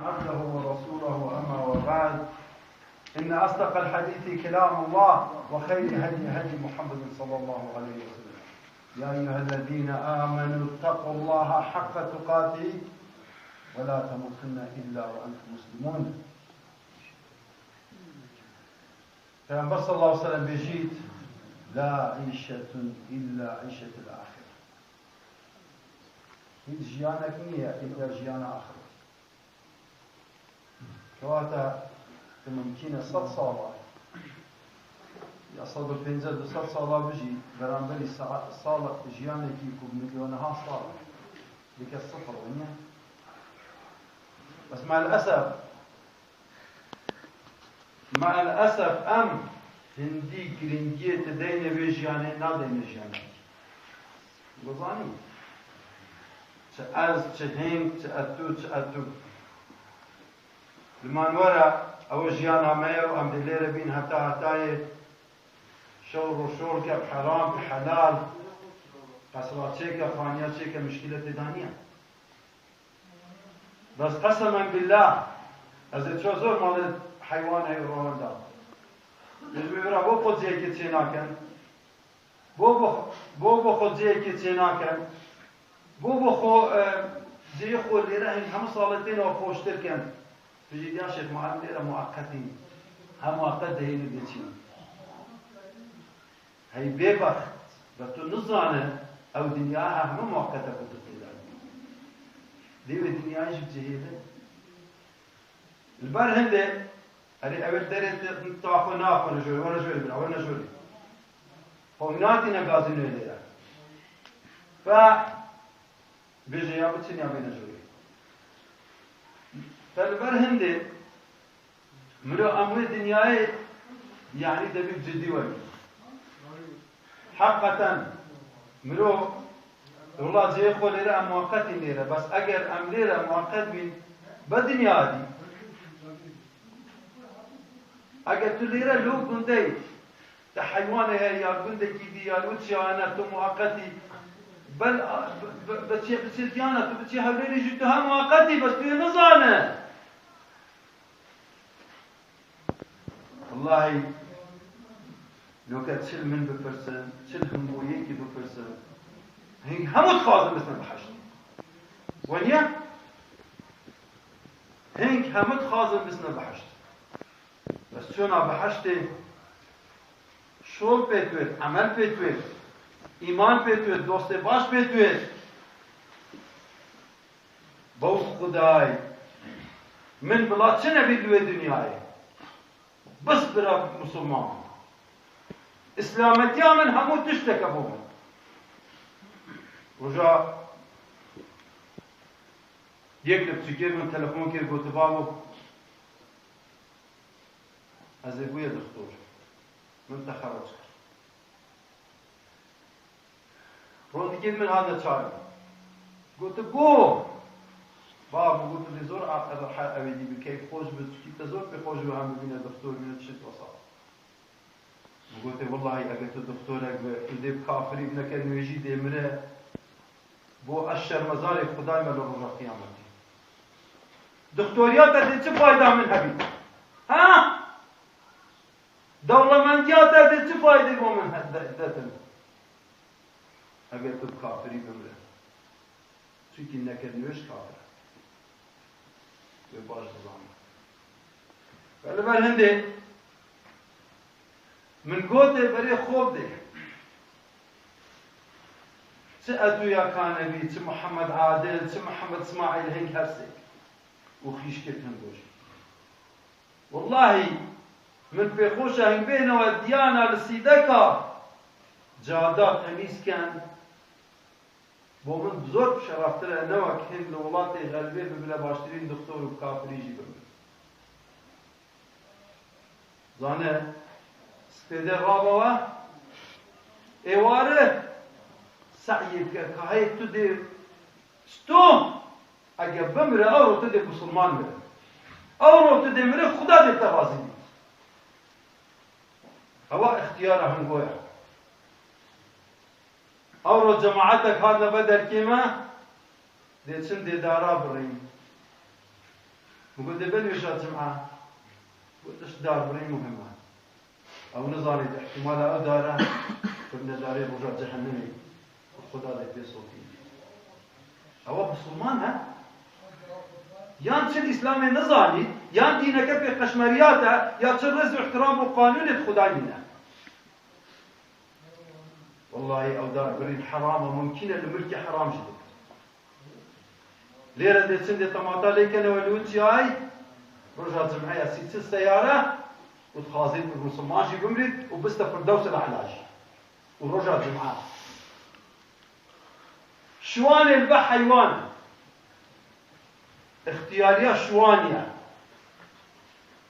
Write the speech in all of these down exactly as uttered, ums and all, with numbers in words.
عبده ورسوله، أما وبعد، إن أصدق الحديث كلام الله، وخير هدي هدي محمد صلى الله عليه وسلم. يا أيها الذين آمنوا اتقوا الله حق تقاته ولا تموتن إلا وأنتم مسلمون. Peyxember sallallahu aleyhi ve sellem bêjît, "La îşetun illa îşetul axire." Hiç jiyanek niye illa jiyana axiret. Kewata tu mimkîn e sed sala, ya sed û pêncî du sed sala bijî, beramberî sa-, sala jiyanekî ku milyonha sal e, dike sifir, waniye? Bes me'el esef, me'el esef em hindî giringiyê tu deyne vê jiyanê, nadeyne jiyanekî. Dizanî? Çi ez, çi hêng, çi etû, çi etû. Li man were, ew jiyana me ye û em dê lêre bîn heta hetayê. Şewr û şorke bi heram, bi helal. Qesra çêke, xaniya çêke, mişkîle tê de niye. Bes qesemen billah, ez ê ço zor malê heywan heyv rawenda. Dibê wira bo xwe cihekê çê nakin. Bo bo, bo bo xwe cihekê çê nakin. Bo bo xwe, e, cihê xwe lêre hîn hemû salê têne xweştir kin. Tu jî diya Şêx Muhammed lêre mueqetî. Hem mueqet dihêlî diçî. Hey bêbext, be tu nizane, ew dinya heme muqete ku tu tê de. Dê wê dinyayê jî bicihêle. Li ber hindê, erê ew ê derê te, ta xwe naxwe ne jor, were jor, bira, were jor. Xwe natîne gazînoyê lê de. Fe Bêje ya biçin ya bêne jorê. Te li ber hindê miro em wê dinyayê, yanî debî cidî were. Heqeten miro wila cihê xwe lêre em muqetîn lêre. Bes eger em lêre muqet bîn, be dinya dî. Eger tu lêre li gundeyî, te heywanê heye ya gundekî dî ya li çiyayê ne, tu muqetî, bel, be, be, be çê, bi çê diyana tu bi çê Hewlêrê jî tu hem muqetî, bes tu yê nizane. Wellahî, loke çil min bipirsin, çil himboyekî bipirsin, hing hemû dixwazin bisne biheşt. Weniye? Hing hemû dixwazin bisne biheşt. Bes çûna behiştê, şol pê tu êt, emel pê tu êt, îman pê tu êt, dostê baş pê tu êt. Bo Xudayê, min bila çi nebî li wê dinyayê. Bes bira misilman. Îslametiya min hemû tiştek e bo min. Roja yek li piçûkê min telefon kir, got, "Bavo, ez ê bûye dixtor. Min texerruc kir." Rondikê min hate çarin. Got, "Bo!" Bavo, got, "Tu dê zor a-, ev he-, ew ê dî bi keyf xweş bi, çikî te zor pê xweş bi, em bibîne dixtor, bibîne tişt wesa." Min gotê, "Wellahî eger tu dixtorek bi, tu dê bi kafirî bineke nûêjî dê mire, bo ez şermezarê Xudayê me li roja qiyametê. Dixtoriya te dê çi fayda min hebî? Ha? Dewlemendiya te dê çi faydê bo min he-, de-, detin? Eger tu bi kafirî bimre." Çunkî neke nûêj kafir e. Wê baş bizane. Ve li ber hindê min gotê berê xwe bidê. Çi Etuya Kanebî, çi Mihemed Adil, çi Mihemed Smaîl, hing her sê. Û xîşkê Tengojî. Wellahî, min pê xweş e hing bênewe diyana li Sîdeka, cada temîz ken. Bo min zor şereftir e, ne wek hin li welatê xelbê bibine baştirîn dixtor û bi kafirî jî bimir. Zane, spêdê rabe we, êware seyê bike, ka hey tu dê çito, ege bimire, ewro tu dê musulman mire. Ewro tu dê mire, Xuda dê te razî bî. Ewa îxtiyara hingo ya. Ewro cemaetek hatine ve derkê me, dê çin dê dara birîn. Min got, dê ben wêja cim'a. Got, iş darbirî muhim e. Ew nizanî, ihtimala ew dara, firne darê roja cehennemê. Xuda dê pê sokî. Ewa Musulman e? Yan çi Îslamê nizanî, yan dîneke pê qeşmeriyat e, ya çi rêz û ihtiram û qanûnê di Xuda nîne. Wellahî ew darbirîn heram e, mumkîn e li milkê heram jî bibin. Lêre dê çin dê temata lê kene we li win çiyayî, roja cim'e ya sî çil seyare û dixwazî misilman jî bimrît û biste Firdewsil E'la jî. Û roja cim'e. Şiwanê li be heywan e. Îxtiyariya şiwaniye.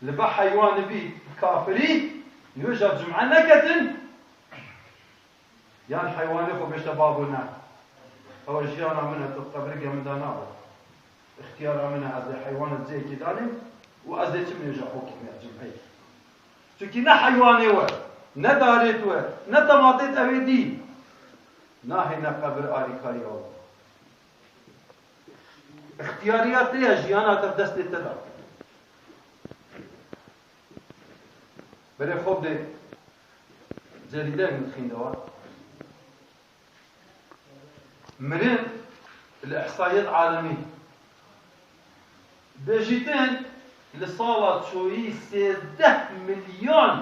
Li be heywan bî kafirî, nûêja cum'e neketin, yan heywanê xwe bêşte babo ne. Ew jiyana min e, tu qebirê min de nabe. Îxtiyara min e, ez ê heywana cihekî danêm û ez ê çim nûêja xwe kîme cum'eyê. Çunkî ne heywanê we, ne darêt we, ne tematêt ewê dî. Nahêne qebir alîkariya we. Îxtiyariya te ye, jiyana te destê te de. Berê xwe bidê cerîdeyek min dixîndewa. Mirin li ihsayiyet alemî. Bêjîtin li sala çoyî sêzdeh milyon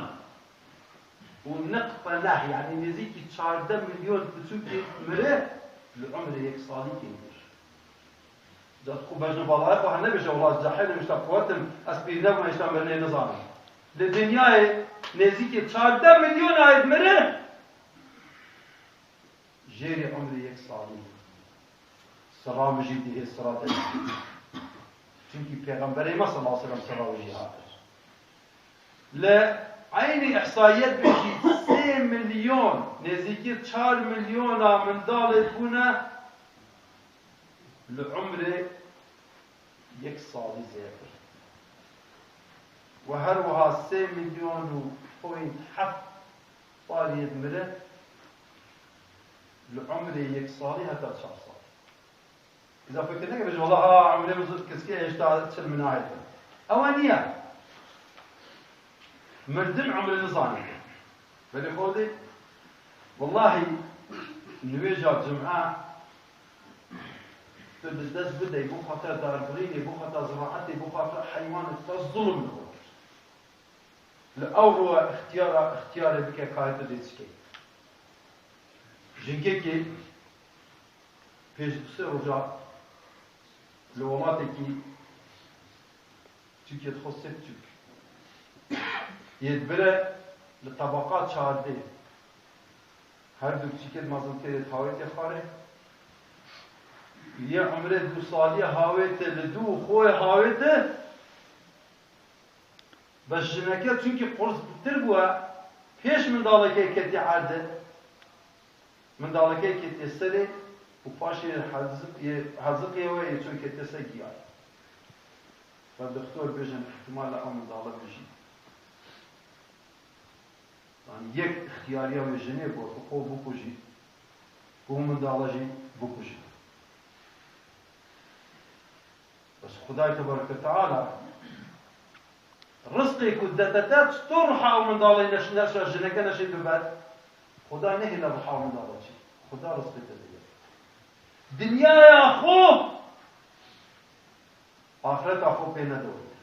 û niqte neh, yanî nêzîkî çardeh milyon piçûkê mire li umrê yek salî kêm kir. Ca tu xwe bejne balayê xwe hene bêje, wela cahil im, îşte quwet im, ez pîr nebûme, îşte mirinê nizanim. Li dinyayê nêzîkî çardeh milyon ayet mire jêrê umrê yek salî. Sira min jî dihê, sira te jî dihê. Çunkî Pêxemberê me sallallahu aleyhi ve sellem sira wî jî hate. Li eynî ihsayiyet bêjî sê milyon, nêzîkî çar milyona mindalê bûne li umrê yek salî zêdetir. Û her wiha sê milyon û point heft pariyê dimire li umrê yek salî heta çar salî. Îza fikir neke bêje, wela ha umrê min zû kesikê hêşta çil min nahêtin. Ew e niye. Mirdin umrê nizanî. Belê xwe dê, wellahî, nûêja cum'e tu di dest bidey, bo xatir darbirînê, bo xatir ziraetê, bo xatir heywanê te zulm li xwe kir. Li ew rû îxtiyara, îxtiyarê bike kayê tu dê çikey. Jinkekê pêş du sê roja li welatekî çikê dixwe sê piçûk. Yê dibire li tebaqa çardê. Her du piçikê di mezin têrê di hawêtê xwarê. Yê umrê du salî hawête li du û xwe hawête. Bes jineke çunkî qurs bitir bûye, pêş mindalekê ketî erdê. Mindalekê ketî serê û paşê heziq-, yê heziqê wê yê çû ketî ser giyayê. Ve doktor bêjin, ihtimal e ew mindale bijî. Yanî yek îxtiyariya wê jinê bû, ku xwe bikujî, ku mindala jî bikujî. Bes Xwedayê Tebareke Teala rizqê ku dete te, çitor ruha ew mindalê neş-, neşa jineke neşê bibe? Xweda nehêle ruha ew mindala çî. Xweda rizqê te dide. Dinyaya xwe, axireta xwe pê nedewrite.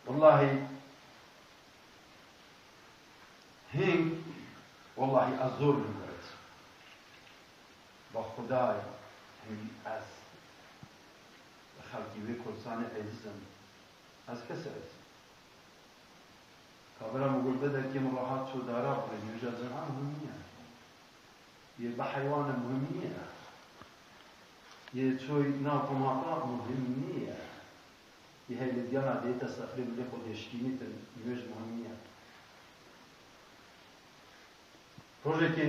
Wellahî, hîn, wellahî ez zor li vir diçim. Bi Xwedayê, hîn ez li xelkî wê Kurdistanê eciz im. Ez kes eciz im. Kabira min got, bedekê min rehat çû dara xwe, nûêja cem'a muhim niye. Yê bi heywan e muhim niye. Yê çoy nav temata muhim niye. Yê hey li diyana dê te sefrê milê xwe dêşkînîtin, nûêj muhim niye. Rojekê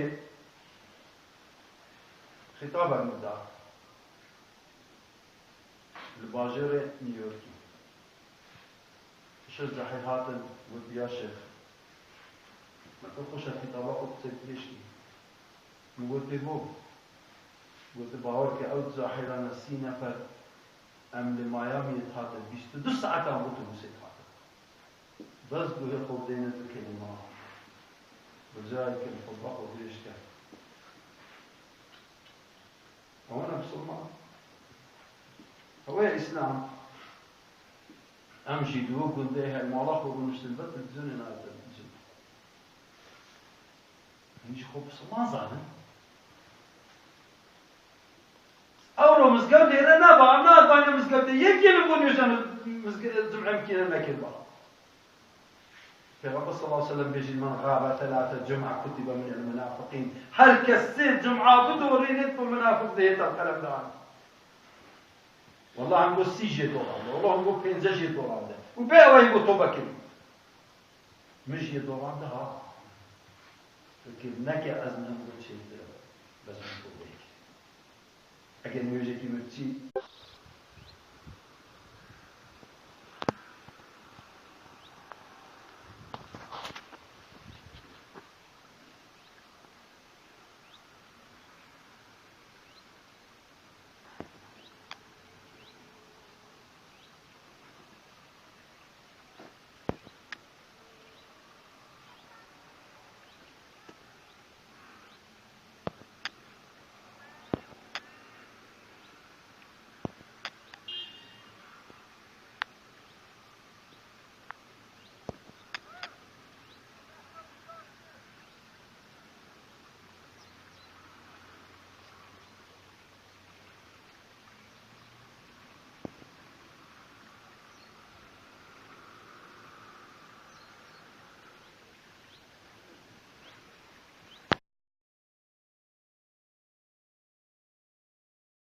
xîtabek min da. Li bajêrê New Yorkê. Şeş cahil hatin, got, ya şêx, me tu xweşa kitaba xwe bi çek dirêj kî. Min got, tê bo? Got, bawer ke ew cahilane sî nefer Em li Miami'yê dihatin, bîst û du saetan otobusê dihatin. Bes guhê xwe bidêne du kelîma. Ricayê dikim, xutba xwe dirêj ke. Ewana Misilman. Ew ye Îslam. Em jî di wê gundê her mala xwe rûniştin ber televîzyonê nayê televîzyon. Em jî xwe Misilman zanin. Ewro mizgewtê re naba, em nehatbayne mizgewtê. Yekê li bo nûjen mizge-, cum'e bikîne nekiriba. Pêxember sallallahu aleyhi ve sellem bêjî, "Men gabe telate cum'a kutibe minel munafiqîn." Her kes sê cum'a bidorîne, bi munafiq dihête qelemdan. Wallah, him got sî jê dorande, wallah, him got pênce jê dorande. Û bê ew got tobe kirî. Min jê dorande ha. Fikir neke ez ne him got çêtir e. Bes min tobe kirî. Eger nûjekî min çî